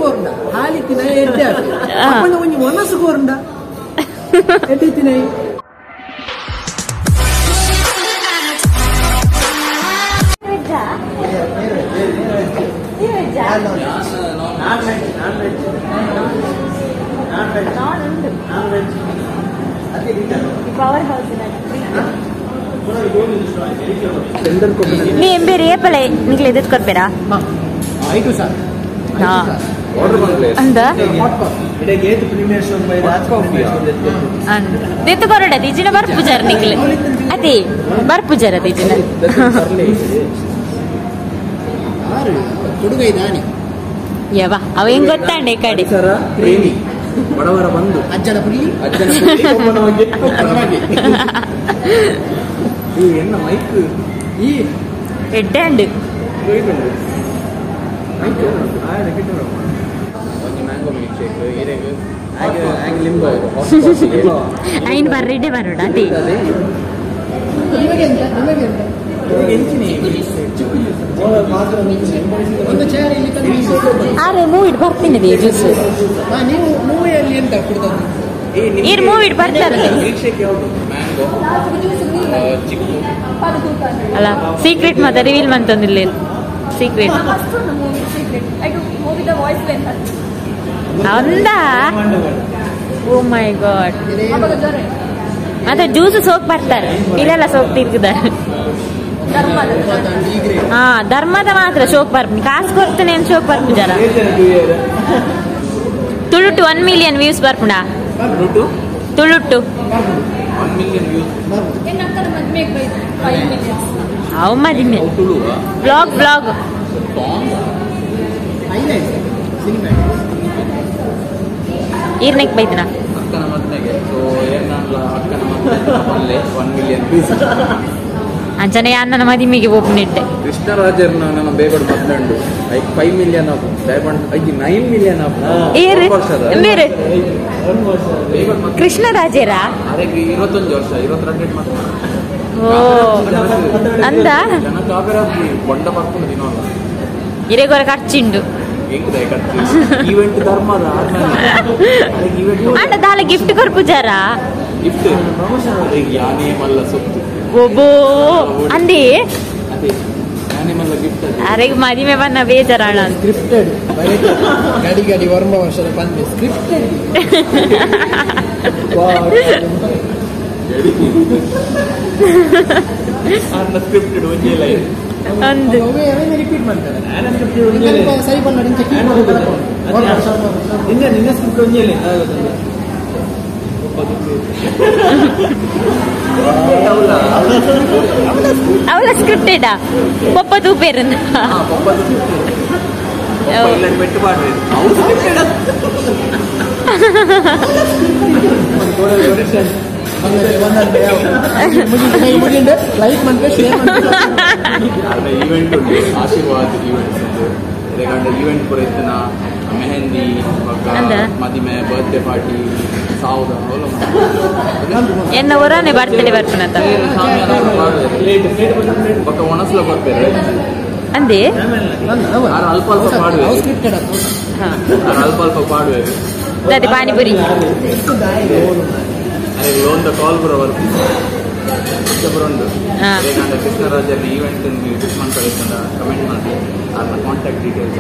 ಕೋರ್ಂಡ ಹಾಲಿತ್ತಿನ ಎಡ್ಡೆ ಅಪ್ಪನ ಒಂಜಿ ಮನಸ್ಸು ಕೋರ್ಂಡ ಎಡ್ಡೆ ಪವರ್ ಹೌಸ್ ನೀ ಎಂಬೇರಿ ಏಪಲೆ ನಿಕ್ಲೆ ಎದುರು ಕೊರ್ಬೇರಾ ಆಯ್ತು ಸರ್ ಅಂದ ದೆತ್ತು ಕೊರಡ ದಿಜಿನ ಬರ್ಪುಜಾರ ನಿಕ್ಲೆ ಅದೇ ಬರ್ಪುಜಾರ ದಿಜಿನ ಯವ ಅವ ಹೆಂಗ್ ಗೊತ್ತಾಂಡೆ ಕಡೆ ಪ್ರೇಮಿ ಬಡವರ ಬಂಧು ಅಜ್ಜನ ಪುಲ್ಲಿ ಅಜ್ಜನ ಪುಲ್ಲಿ ಒಬ್ಬನ ಈ ಎನ್ನ ಮೈಕ್ ಈ ಎಡ್ಡೆ ಅಂಡು ಮೈಕ್ ಒಂಜಿ ಮ್ಯಾಂಗೋ ಮಿಲ್ಕ್ ಶೇಕ್ ಇರೆಗ್ ಆಗ ಆಗ ಲಿಂಬೋ ಐನ್ ಬರ್ರಿಡೆ ಬರೋಡ ಅದೇ ನಿಮಗೆ ಎಂತ ನಿಮಗೆ ಎಂತ ಒಂದು ಚೇರ್ ಇಲ್ಲಿ ತಂದು ಆರೆ ಮೂವಿಡ್ ಬರ್ತೀನಿ ಜ್ಯೂಸ್ ನೀವು ಮೂವಿಯಲ್ಲಿ ಎಂತ ಕುಡ್ದದ್ದು ಈರ್ ಮೂವಿಡ್ ಬರ್ತಾರೆ ಮಿಲ್ಕ್ ಶೇಕ್ ಯಾವುದು ಮ್ಯಾಂಗೋ ಚಿಕ್ಕು ಅಲ್ಲ ಸೀಕ್ರೆಟ್ ಮಾತ್ರ ರಿವೀಲ್ ಮಂತೊಂದಿಲ್ಲ ಸೀಕ್ರೆಟ್ ಅಂದ ಓ ಮೈ ಗಾಡ್ ಮತ್ತೆ ಜ್ಯೂಸ್ ಸೋಕ್ ಬರ್ತಾರೆ ಇಲ್ಲೆಲ್ಲ ಸೋಕ್ ತಿರ್ಗಿದ್ದಾರೆ ಹಾ ಧರ್ಮದ ಮಾತ್ರ ಶೋಕ್ ಬರ್ಪಿ ಕಾಸು ಕೊಡ್ತೇನೆ ಅಂತ ಶೋಕ್ ಬರ್ಪುಜಾರ ತುಳುಟು 1 ಮಿಲಿಯನ್ ವ್ಯೂಸ್ ಬರ್ಪುಣ ತುಳುಟು ಅವು ಮದಿಮೆ ಬ್ಲಾಗ್ ಬ್ಲಾಗ್ ಈರ್ನೆಕ್ ಬೈದಿನ ಅಕ್ಕನ ಮದ್ಮೆಗೆ ಸೊ ಏನಾಗ್ಲ ಅಕ್ಕನ ಮದ್ವೆ 1 ಮಿಲಿಯನ್ ವ್ಯೂಸ್ ಅಂಚನೆ ಅಣ್ಣನ ಮದಿಮೆಗೆ ಒಬ್ಬನಿಟ್ಟೆ ಕೃಷ್ಣರಾಜರ್ನ ನನ್ನ ಬೇಗಡು ಮದ್ವೆ ಉಂಡು ಐಕ್ 5 ಮಿಲಿಯನ್ ಆಪು ಡೈಮಂಡ್ ಐಕ್ 9 ಮಿಲಿಯನ್ ಆಪು ಏರು ಬೇರೆ ಕೃಷ್ಣರಾಜರ ಅರೆಗೆ 21 ವರ್ಷ 22 ಮಾತ್ರ ಓ ಅಂದ ಜನ ಕಾಗರ ಬೊಂಡ ಬರ್ಕೊಂಡು ದಿನವಲ್ಲ ಇರೆಗೊರ ಖರ್ಚಿಂಡು ಹೆಂಗಿದೆ ಖರ್ಚು ಈವೆಂಟ್ ಧರ್ಮದ ಅಂಡ ದಾಲ ಗಿಫ್ಟ್ ಕೊರ್ಪುಜಾರ ಗಿಫ್ಟ್ ಯಾನೇ ಮಲ್ಲ ಸೊತ್ತು ಒಬ್ಬೋ ಅಂದಿ ಅದೇ ಯಾನೇ ಮಲ್ಲ ಗಿಫ್ಟ್ ಅರೆಗೆ ಮದಿಮೆ ಬನ್ನ ಬೇಜಾರಾಳ ಸ್ಕ್ರಿಪ್ಟೆಡ್ ಗಡಿ ಗಡಿ ವರ್ಮ ವರ್ಷದ ಬಂದೆ ಸ್ಕ್ರಿಪ್ಟೆಡ್ ಸ್ಕ್ರಿಪ್ಟೆಡ್ ಒಂದೇ ಲೈನ್ ಅಂದು ರಿಪೀಟ್ ಮಾಡ್ತಾರೆ ಸರಿ ಬಂದ ನಿನ್ನ ನಿನ್ನ ಸ್ಕ್ರಿಪ್ಟ್ ಒಂದೇ ಲೈನ್ ಅವಳ ಸ್ಕ್ರಿಪ್ಟೆಡಾ ಪಪ್ಪ ತೂಪೇರನ್ನ ಈವೆಂಟ್ ಉಂಟು ಆಶೀರ್ವಾದ್ ಈವೆಂಟ್ಸ್ ಉಂಟು ಈವೆಂಟ್ ಪೂರ ಇತ್ತಿನ ಮೆಹಂದಿ ಮದಿಮೆ ಬರ್ತ್ಡೇ ಪಾರ್ಟಿ ಸಾವುದ ಎನ್ನ ಹೊರನೆ ಬರ್ತಡೆ ಬರ್ಪುನತ ಬೊಕ್ಕ ಒಣಸ್ಲ ಬರ್ಪೇರು ಅಂದೆ ಅಲ್ಪ ಅಲ್ಪ ಪಾಡುವೆ ಅಲ್ಪ ಅಲ್ಪ ಪಾಡುವೆ ಅದೇ ಪಾನಿಪುರಿ ಅರೆ ಲೋನ್ the ಕಾಲ್ ಪೂರ ಬರ್ಪು ಪೂರ ಉಂಡು ಕೃಷ್ಣರಾಜರ್ನ ಈವೆಂಟ್ ಬುಕ್ ಮಾಡ್ತಾರೆ ಕಮೆಂಟ್ ಮಾಡಿ ಅದನ್ನ ಕಾಂಟ್ಯಾಕ್ಟ್ ಡೀಟೇಲ್ಸ್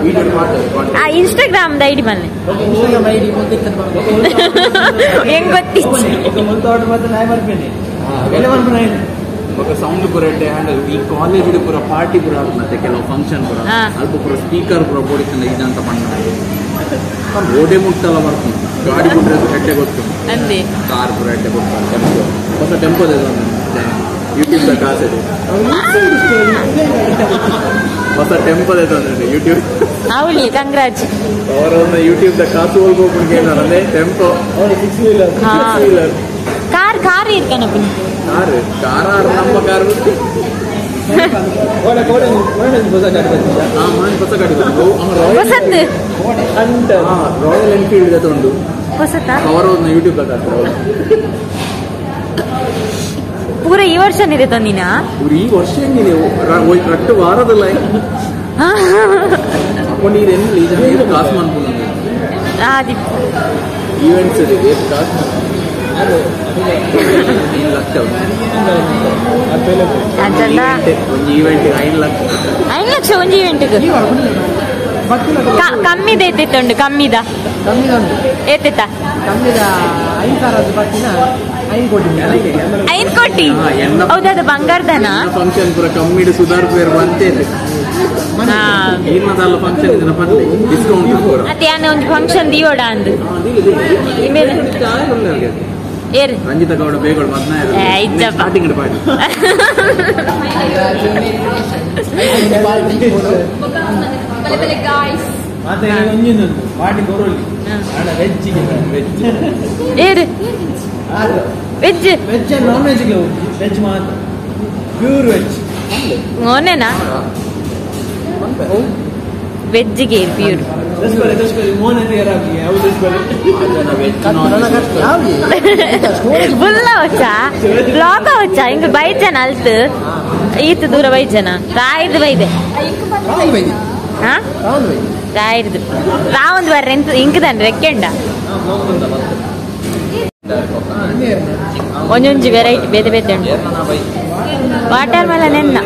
ವಿಡಿಯೋ ಮಾಡ್ತಾರೆ ಆ ಇನ್ಸ್ಟಾಗ್ರಾಮ್ ಐಡಿ ಬನ್ನಿ ಹೆಂಗ್ ಗೊತ್ತಿತ್ತು ಬೊಕ್ಕ ಸೌಂಡ್ ಪೂರ ಎಡ್ಡೆ ಹ್ಯಾಂಡಲ್ ಈ ಕಾಲೇಜ್ ಪೂರ ಪಾರ್ಟಿ ಪೂರ ಮತ್ತೆ ಕೆಲವು ಫಂಕ್ಷನ್ ಪೂರ ಅಲ್ಪ ಪೂರ ಸ್ಪೀಕರ್ ಪೂರ ಬೋಡಿಸಲ್ಲ ಇದಂತ ಬಣ್ಣ ರೋಡೇ ಮುಟ್ಟಲ್ಲ ಬರ್ತೀನಿ ಗಾಡಿ ಬಿಟ್ರೆ ಎಡ್ಡೆ ಗೊತ್ತು ಕಾರ್ ಪೂರ ಎಡ್ಡೆ ಗೊತ್ತು ಟೆಂಪೋ ಹೊಸ ಟೆಂಪೋ ಯೂಟ್ಯೂಬ್ ಕಾಸು ಹೊಸ ಟೆಂಪಲ್ ಇದೆ ಯೂಟ್ಯೂಬ್ ಅವಳಿ ಕಂಗ್ರಾಜ್ ಅವರೊಂದು ಯೂಟ್ಯೂಬ್ the ಕಾಸು ಹೋಗ್ಬೇಕು ಅಂದ್ರೆ ಟೆಂಪೋ ಕಾರ್ ಕಾರ್ ಇರ್ಕನಪ್ಪ ಕಾರ್ ಕಾರ ನಮ್ಮ ಕಾರ್ ರಾಯಲ್ ಎನ್ಫೀಲ್ಡ್ ಉಂಡು ಅವರೊಂದು ಯೂಟ್ಯೂಬ್ ಪೂರ ಈ ವರ್ಷ ಇದೆ ತಂದಿನ ಈ ವರ್ಷ ಹೆಂಗಿದೆ ರಟ್ಟು ವಾರದಲ್ಲ. ಅಪ್ಪಂಡಿ ಏನು ಈ ಜನ ಕಾಸು ಮಾಡ್ಕೊಂಡು ಆದಿ ಈವೆಂಟ್ಸ್ ಇದೆ ಕಾಸು 5 ಲಕ್ಷ ಅದಲ್ಲ ಒಂದು ಈವೆಂಟ್ 5 ಲಕ್ಷ 5 ಲಕ್ಷ ಒಂದು ಈವೆಂಟ್ಗೆ ಕಮ್ಮಿದ ಎತ್ತಿತ್ತುಂಡು ಕಮ್ಮಿದ ಎತ್ತಿತ್ತ ಕಮ್ಮಿದ 5,000 ಬತ್ತಿನ 5 ಕೋಟಿ 5 ಕೋಟಿ ಹೌದಾ ಬಂಗಾರದನ ಫಂಕ್ಷನ್ ಪೂರ ಕಮ್ಮಿಡು ಸುಧಾರ್ ಪೇರ್ ಬಂತೆ ಈರ್ನದಲ್ಲ ಫಂಕ್ಷನ್ ಇದನ್ನ ಬಂದೆ ಡಿಸ್ಕೌಂಟ್ ಪೂರ ಮತ್ತೆ ಯಾನ ಒಂದು ಫಂಕ್ಷನ್ ದಿಯೋಡ ಅಂದು ಏರ್ ರಂಜಿತ ಗೌಡ ಬೇಗೌಡ ಮದ್ನ ಸ್ಟಾರ್ಟಿಂಗ್ ಪಾರ್ಟಿ ಏರು veg veg and non veg veg ಮಾತ್ರ ಪ್ಯೂರ್ ವೆಜ್ ಮೋನೆನಾ ವೆಜ್ಗೆ ಪ್ಯೂರ್ ಬುಲ್ಲ ವಚ್ಚಾ ಬ್ಲಾಕ್ ವಚ್ಚಾ ಹಿಂಗ ಬೈಜನ ಅಲ್ತು ಈತ ದೂರ ಬೈಜನ ರಾಯ್ದು ಬೈದೆ ಹಾ ರಾಯ್ದು ರಾವಂದು ಬರ್ರೆ ಇಂಕದನ್ ರೆಕ್ಕೆಂಡ ಒಂಜೊಂಜಿ ವೆರೈಟಿ ಬೇತೆ ಬೇತೆ ಉಂಟು ವಾಟರ್ ಮೆಲನ್ ಎನ್ನ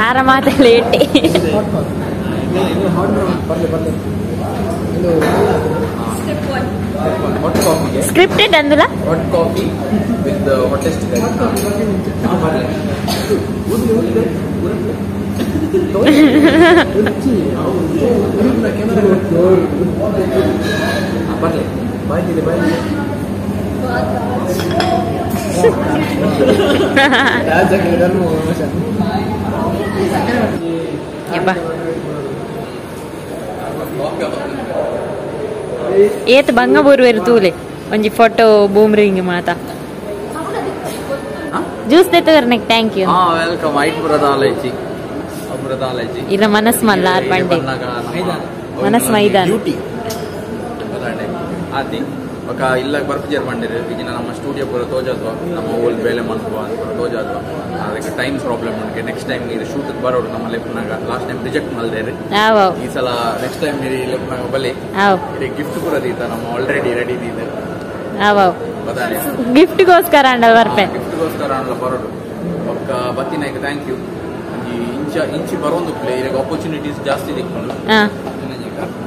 ಆರ ಮಾತಲ್ಲ ಎಟ್ಟಿ scripted ಅಂದುಲ hot coffee with hottest ಬರಲಿ ಬಾಯ್ತಿದೆ ಬಾಯ್ತಿದೆ ಏತ್ ಬಂಗ ಬೋರ್ವೇರು ತೂಲೆ ಒಂಜಿ ಫೋಟೋ ಬೂಮ್ರಿಂಗ್ ಮಾತಾ ಜ್ಯೂಸ್ ತೆತ್ತವರ್ನೆಕ್ thank you welcome ಐಟ್ ಬುರದ ಆಲೈಚಿ ಅಬುರದ ಆಲೈಚಿ ಇಲ್ಲ ಮನಸ್ ಮಲ್ಲ ಆರ್ ಬಂಡೆ ಮನಸ್ ಮೈದಾನ ಬ್ಯೂಟಿ ಆತಿ ఒక ಇಲ್ಲ ಬರ್ಪುಜೇರ್ ಬಂಡಿರು ಈಗಿನ ನಮ್ಮ ಸ್ಟುಡಿಯೋ ಪೂರ ತೋಜಾದ್ವ ನಮ್ಮ ಓಲ್ಡ್ ಬೇಲೆ ಮನ್ಪುವ ಅಂತ ಪೂರ ತೋಜಾದ್ವ ಅದಕ್ಕೆ ಟೈಮ್ ಪ್ರಾಬ್ಲಮ್ ಉಂಟು ನೆಕ್ಸ್ಟ್ ಟೈಮ್ ಇದು ಶೂಟ್ ಬರೋಡು ನಮ್ಮ ಲೆಪ್ನಾಗ last time reject ಮಲ್ದೇರಿ ಈ ಸಲ ನೆಕ್ಸ್ಟ್ ಟೈಮ್ ಇರಿ ಲೆಪ್ನಾಗ ಬಲಿ ಇದು ಗಿಫ್ಟ್ ಪೂರ ದೀತ ನಮ್ಮ ಆಲ್ರೆಡಿ ರೆಡಿ ದೀತ ಗಿಫ್ಟ್ ಗೋಸ್ಕರ ಅಂಡ ಬರ್ಪೆ ಗಿಫ್ಟ್ ಗೋಸ್ಕರ ಅಂಡಲ ಬರೋಡು ಒಕ್ಕ ಬತ್ತಿನಾಯ್ಕ thank you ಈ ಇಂಚ ಇಂಚಿ ಬರೋದು ಪ್ಲೇ ಇರಗ ಆಪರ್ಚುನಿಟೀಸ್ ಜಾಸ್ತಿ ದಿಕ್ಕೊಂಡು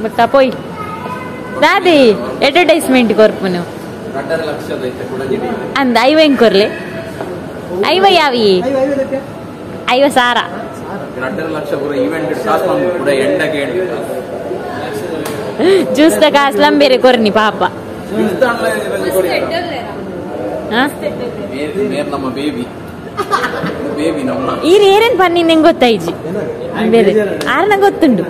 ಬಕ್ಕ ಪೋಯ್ ದಾದಿ ಅಡ್ವರ್ಟೈಸ್ಮೆಂಟ್ ಕೊರ್ಪುನು 2.5 ಲಕ್ಷ ದೈತೆ ಕೂಡ ಜಿಡಿ ಅಂದ ಐವ ಹೆಂಗ್ ಕೊರ್ಲೆ ಐವ ಯಾವಿ ಐವ ಸಾರ 2.5 ಲಕ್ಷ ಪೂರ ಈವೆಂಟ್ ಕಾಸ್ ಕೂಡ ಎಂಡಕ್ಕೆ ಜ್ಯೂಸ್ the ಕಾಸ್ಲಂ ಬೇರೆ ಕೊರ್ನಿ ಪಾಪ ಮೇರ್ ನಮ್ಮ ಬೇಬಿ ಬೇಬಿ ನಮ್ಮ ಈರ್ ಏರೇನ್ ಬನ್ನಿ ನಿಂಗೆ ಗೊತ್ತಾಯ್ಜಿ ಬೇರೆ ಆರ್ನ ಗೊತ್ತುಂಡು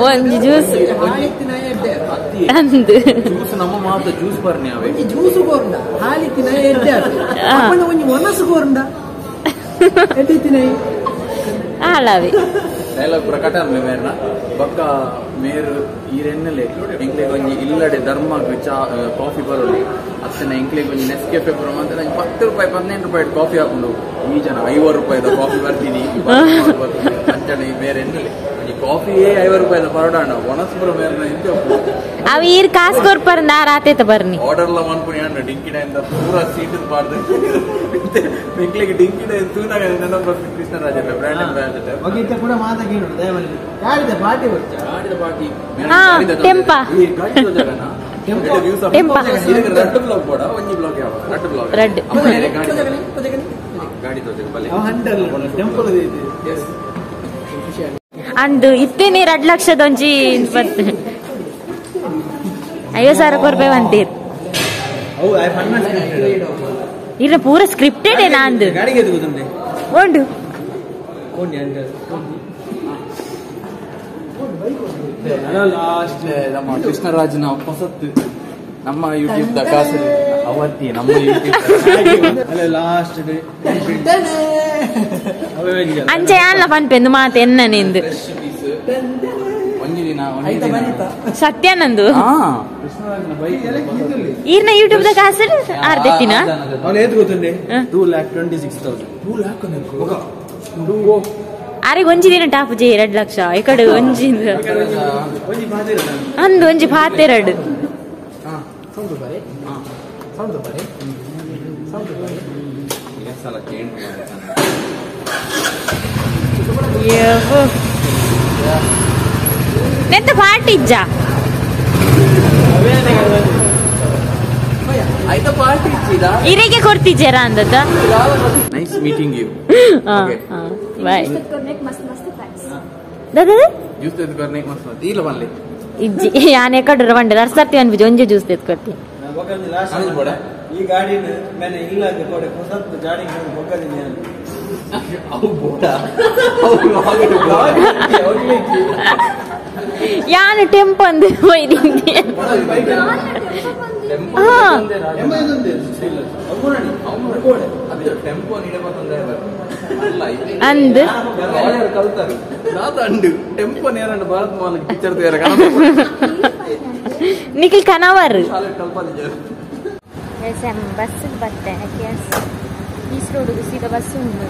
ಒಂಜಿ ಜ್ಯೂಸ್ ಅಂದು ಜ್ಯೂಸ್ ನಮ್ಮ ಮಾತ ಜ್ಯೂಸ್ ಬರ್ನಿ ಅವೆ ಜ್ಯೂಸ್ ಕೋರ್ಂಡ ಹಾಲಿತ್ತಿನ ಎಡ್ಡೆ ಅಪ್ಪನ ಒಂಜಿ ಮನಸ್ಸು ಕೋರ್ಂಡ ಎಡ್ಡೆತ್ತಿನ ಹಾಳಾವೆ ಡೈಲಾಗ್ ಪ್ರಕಟ ಮೇರ್ನ ಬಕ್ಕ ಮೇರು ಈರೆನ್ನಲೆ ಎಂಕ್ಲೆಗ್ ಒಂಜಿ ಇಲ್ಲಡೆ ಧರ್ಮಗ್ ಚಾ ಕಾಫಿ ಬರೋಲಿ ಅತ್ತನ ಎಂಕ್ಲೆಗ್ ಒಂಜಿ ನೆಸ್ಕೆಫೆ ಬರೋ ಅಂತ ನಂಗೆ 10 ರೂಪಾಯಿ 15 ರೂಪಾಯಿ ಕಾಫಿ ಹಾಕೊಂಡು ಈ ಜನ 50 ರೂಪಾಯಿದ ಕಾಫಿ ಬರ್ತೀನಿ ಅಂಚನೆ ಬೇರೆ ಎನ್ನಲೆ ಒಂಜಿ ಕಾಫಿಯೇ 50 ರೂಪಾಯಿದ ಪರೋಡ ಒಣಸ್ಪುರ ಮೇರ್ನ ಇಂಚ ಅವು ಈರ್ ಕಾಸು ಕೊರ್ಪರ್ ನಾ ರಾತೇತ ಬರ್ನಿ ಆರ್ಡರ್ ಲ ಮನ್ಪುನಿ ಅಂಡ ಡಿಂಕಿಡ ಇಂದ ಪೂರಾ ಸೀಟ್ ಬಾರ್ದು ಎಂಕ್ಲೆಗ್ ಡಿಂಕಿಡ ತೂನಾಗ ನೆನಪು ಕೃಷ್ಣರಾಜ ಬ್ರ್ಯಾಂಡ್ ಅಂಬಾಸಿಡರ್ ಒಗಿತ ಕೂಡ ಮಾತಾಗಿಡು ದಯಮಾಡಿ ಗಾಡಿದ ಪಾರ್ಟಿ ಬರ್ಚ ಗಾಡಿದ ಪಾರ್ಟಿ ಟೆಂಪ ಈ ಗಾಡಿ ತೋಜಗನ ಟೆಂಪ ರಡ್ಡು ಬ್ಲಾಕ್ ಬೋಡ ಒಂಜಿ ಬ್ಲಾಕ್ ಯಾವ ರಡ್ಡು ಬ್ಲಾಕ್ ರಡ್ಡು ಗಾಡಿ ತೋಜಗ ಬಲೆ ಹಂಡಲ್ ಟೆಂಪಲ್ ಇದೆ ಎಸ್ ಅಂದು ಇತ್ತೇನೆ 2 ಲಕ್ಷದ ಒಂಜಿ 50,000 ಕೊರ್ಪೆ ಬಂತೀರ್ ಇಲ್ಲ ಪೂರ ಸ್ಕ್ರಿಪ್ಟೆಡ್ ನಾಂದು ಉಂಡು ನಮ್ಮ ಕೃಷ್ಣರಾಜನ ಹೊಸತ್ತು ನಮ್ಮ ಯೂಟ್ಯೂಬ್ the ಕಾಸು ಅವತ್ತಿ ನಮ್ಮ ಯೂಟ್ಯೂಬ್ ಲಾಸ್ಟ್ ಅಂಚೆ ಯಾನ್ಲ ಪನ್ಪೆಂದು ಮಾತು ಎನ್ನ ನಿಂದು ಒಂಜಿ ಸತ್ಯಾನಂದು ಈರ್ನ ಯೂಟ್ಯೂಬ್ ದ ಕಾಸು ಆರ್ದೆತ್ತಿನ 2,26,000 2 lakh ಅರೆ ಒಂಜಿ ದಿನ ಟಾಪ್ ಜೆ 2 ಲಕ್ಷ ಈ ಕಡೆ ಒಂಜಿ ಅಂದು ಒಂಜಿ ಪಾತೆರಡು ನೆತ್ತ ಪಾರ್ಟಿ ಇಜ್ಜ ಇರಿಗೆ ಕೊಡ್ತಿದ್ದೀರಾ ಅಂದದ್ದ. Nice meeting you. Bye. ದಾದಾ ಜ್ಯೂಸ್ ತೆಗೆದುಕೊರ್ನೆ ಮಸ್ತ್ ಮಸ್ತ್ ಇಲ್ಲ ಬನ್ನಿ ಇಜ್ಜಿ ಯಾನೆ ಕಡ್ರ ಬಂಡೆ ದರ್ಸರ್ತಿ ಅನ್ಬಿಜಿ ಒಂಜೆ ಜ್ಯೂಸ್ ತೆಗೆದುಕೊರ್ತಿ. ಈ ಗಾಡಿನ ಮೇಲೆ ಇಲ್ಲ ಕೊಡೆ ಹೊಸತ್ತು ಗಾಡಿ ಹೋಗದಿನಿ ಅವು ಬೋಡ ಯಾನು ಟೆಂಪೋ ಅಂದು ಹೋಯ್ದಿಂದೆ. ಅಂದು ಟೆಂಪೋ ನೇರಂಡು ಭಾರತ್ ಮಾಲಕ್ ಪಿಕ್ಚರ್ ತಯಾರ ನಿಖಿಲ್ ಕನವರ್ ಬಸ್ ಬತ್ತೆ is road ಸೀದಾ ಬಸ್ ಉಂಟು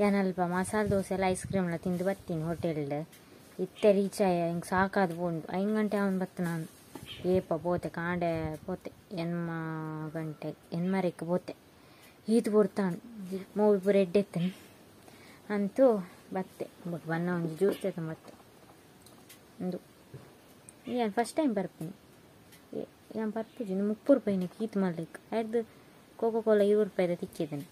ಯಾನಲ್ಪ ಮಸಾಲೆ ದೋಸೆ ಎಲ್ಲ ಐಸ್ ಕ್ರೀಮ್ ಎಲ್ಲ ತಿಂದು ಬರ್ತೀನಿ ಹೋಟೆಲ್ ಇತ್ತೆ ರೀಚ್ ಆಯ ಹಿಂಗೆ ಸಾಕಾದ ಪೋಂಡು 5 ಗಂಟೆ ಅವನು ಬತ್ತ ನಾನು ಏಪ ಪೋತೆ ಕಾಂಡೆ ಪೋತೆ ಎನ್ಮ ಗಂಟೆ ಎನ್ಮರೆಕ್ ಪೋತೆ ಈತು ಪೊರ್ತಾನು ಮೂವಿ ಪೂರ ಎಡ್ಡೆತ್ತೇನೆ ಅಂತೂ ಬತ್ತೆ ಬನ್ನ ಒಂಜಿ ಜ್ಯೂಸ್ ತೇತ ಮತ್ತೆ ಒಂದು ಏನು ಫಸ್ಟ್ ಟೈಮ್ ಬರ್ತೀನಿ ಏನು ಬರ್ತಿದ್ದೀನಿ 30 ರೂಪಾಯಿನ ಈತು ಮಾಡ್ಲಿಕ್ಕೆ ಐದು ಕೋಕೋ ಕೋಲಾ 20 ರೂಪಾಯಿದ ತಿಕ್ಕಿದ್ದೇನೆ.